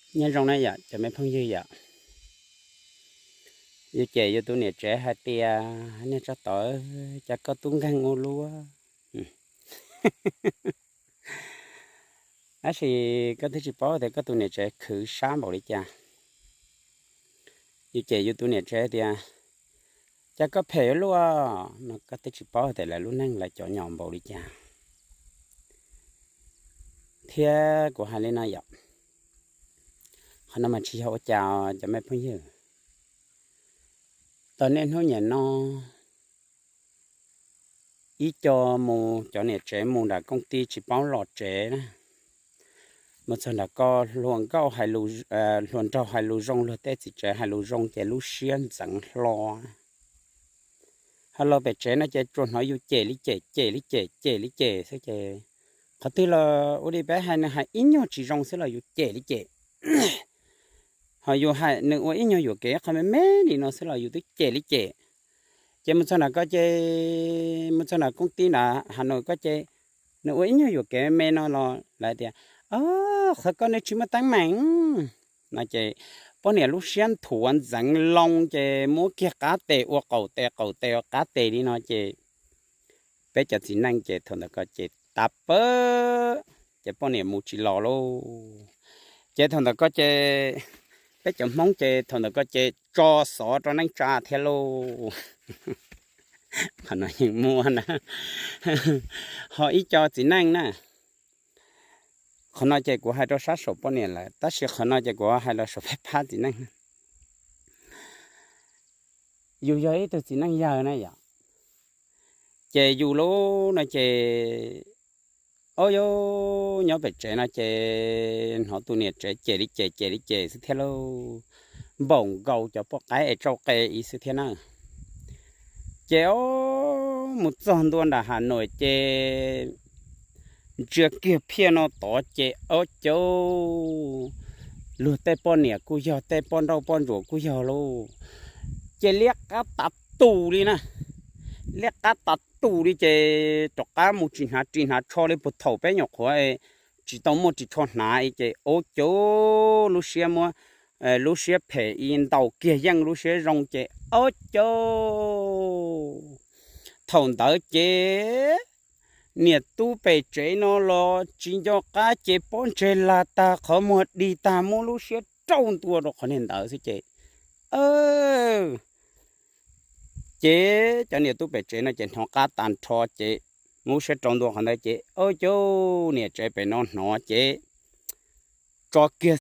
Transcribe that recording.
Nyob zoo na yom, cov me phooj ywg yom. Yus cem yus tus niam tsev hais tias, niag tsov tom, cas koj tub nkeeg ua luaj. Tab sis koj twb tsis paub tias koj tus niam tsev khwv sab npaum li cas. Yus cem yus tus niam tsev tias, cas koj phem ua luaj no, koj twb tsis paub tias lawv lub neej lawv cov nyom npaum li cas. Thiab kuv hais li no yom, qhov no mas tsis yog ua cas cov me phooj ywg. Tau niaj hnub niam no ib co mus, cov niam tsev mus nram kooj ti tsis paub los tsev na. Mus txog nram ko, hluas nkauj hais lus, hluas nraug hais lus zoo, luag tej txiv tsev hais lus zoo ces lub siab ntxeev hlo. Ho los pem tsev no ces tsuas hnov yus cem li cem, cem li cem, cem li cem xwb ces qhov twg los ua li peb hais, nws hais ib nyuag tsis zoo xwb los yus cem li cem. Ho yus hais nws ua ib nyuag yuam kev qhov me me li no xwb los yus twb cem li cem. Ces mus txog nram ko ces, mus txog nram kooj ti nram Hav Nois ko ces nws ua ib nyuag yuam kev me no los lawv tias, o, qhov ko nws tsis muaj teeb meem no ces poj niam lub siab nthuav ntxeev loo ces muab kiag qab tes ua qaum tes, qaum tes ua qab tes li no ces peb cov txiv neej ces thaum ntawd ko ces tas pawg, ces poj niam mus tsis los lauj. Ces thaum ntawd ko ces peb cov Hmoob ces thaum ntawd ko ces tso xov rau neej tsa thiab lauj. Qhov no yeej muaj na. Ho ib co txiv neej na, qhov no ces kuv hais rau sab saum poj niam lawm, tab sis qhov no ces kuv hais los saum peb phab txiv neej. Yus yog ib tug txiv neej yawg na yom, ces yus lub no ces, o, yus nyob pem tsev no ces hnov tus niam tsev cem li cem, cem li cem xwb thiab lauj, npaum nkaus cov poj qaib es tsau qe ib xwb thiab na. Ces o, mus txog ntua nram Hav Nois ces ntsia kiag phiaj no tod ces o cauj, luag tej poj niam kuj yog, tej poj nrauj poj ntsuam kuj yog lauj. Ces liab qab tas tus li na, liab qab tas tus li ces rov qab mus ris hnav ris hnav tsho li puag thaum peb nyuam qhuav tsis tau muaj ris tsho hnav ces o cauj, lub siab muab, lub siab phem i ntaus kiag yeej lub siab zoo ces o cauj. Thaum ntawd ces niam tub pem tsev no los tsis nco qab ces pob ntseg lag tag qhov muag dig tag muab lub siab rau ntua rau qhov niag ntawd xwb ces ces cov niam tub pem tsev no ces hnov qab tag nrho ces muab lub siab rau ntua qhov ntawd ces o cauj, niam tsev pem no hnov ces tso kiag